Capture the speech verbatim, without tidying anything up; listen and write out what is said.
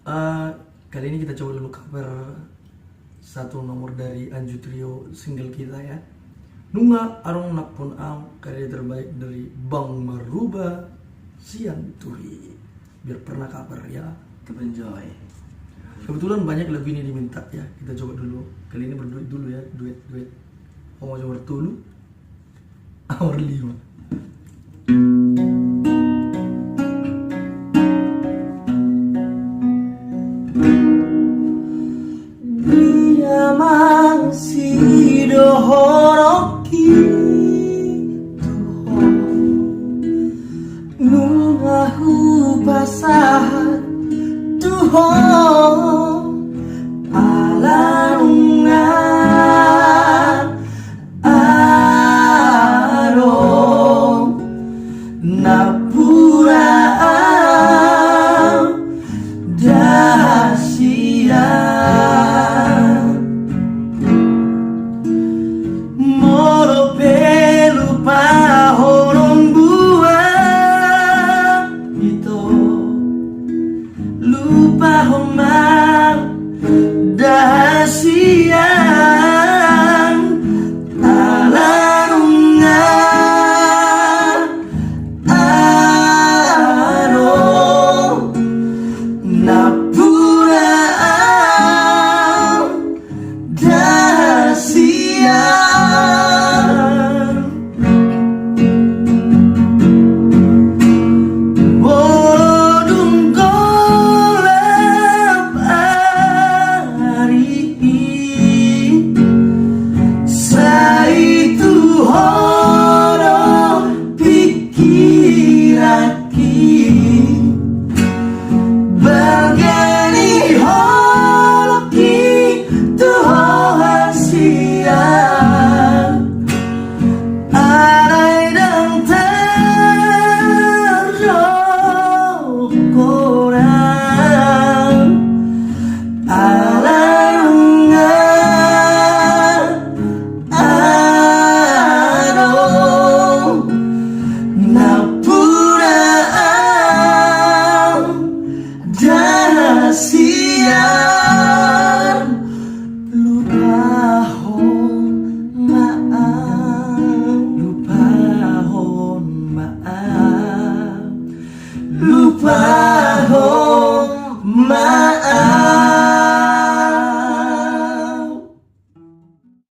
Eh, kali ini kita coba dulu cover satu nomor dari Anju Trio, single kita ya. Nunga adong nampun au, karya terbaik dari Bang Maruba Sianturi. Biar pernah cover ya. Kebetulan banyak lagu ini diminta ya. Kita coba dulu. Kali ini berduet dulu ya, duet-duet. Au ma nomor tolu, au ma nomor lima. Dia mangsidohononki tu ho, nunga hupasahat tu ho, ala nunga adong nampuna au dasian. Molo pe lupahonon buat ito, lupahon ma